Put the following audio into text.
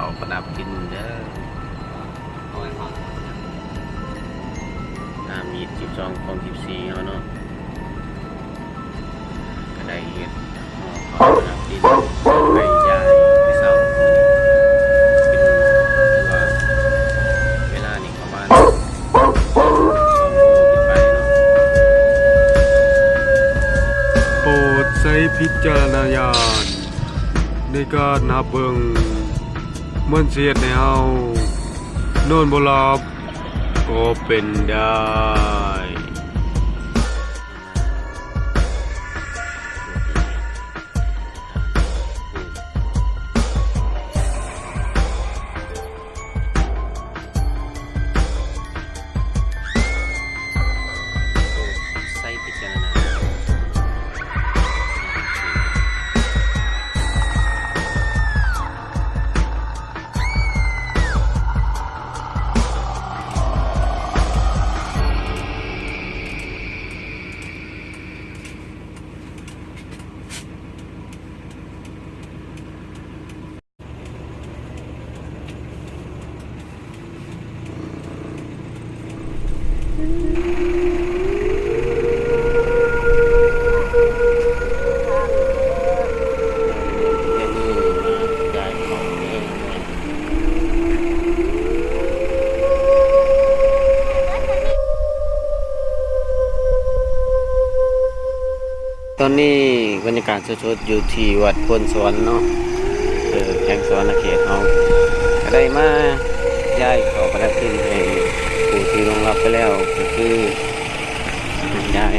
ເອົາປະດັບດິນເດີ ເອົາໄວ້ຟັງ ໜ້າມີດສິບສອງຂອງສິບສີ່ເຮົາເນາະ ກະໄດ້ເຮັດຫໍເຂົ້າປະດັບດິນ ໄປຢາຍມື້ເຊົ້າ ເປັນ ຄືວ່າເວລານີ້ປະມານສອງໂມງຂຶ້ນໄປເນາະ. ໂປດໃຊ້ວິຈາລະນະຍານໃນການຮັບເບິ່ງ ມັນຊິເຮັດໃຫ້ເຮົານອນບໍ່ຫຼັບກໍເປັນໄດ້. ໃຊ້ວິຈາລະນະຍານ. ຕອນນີ້ບັນຍາກາດສົດໆ ຢູ່ທີ່ວັດໂພນສະຫວັນເນາະ ເອີ ແຂວງສະຫວັນນະເຂດເຮົາ ກະໄດ້ມາຢາຍເຂົ້າປະດັບດິນໃຫ້ຜູ້ທີ່ລ່ວງລັບໄປແລ້ວ ກະຄື ຢາຍ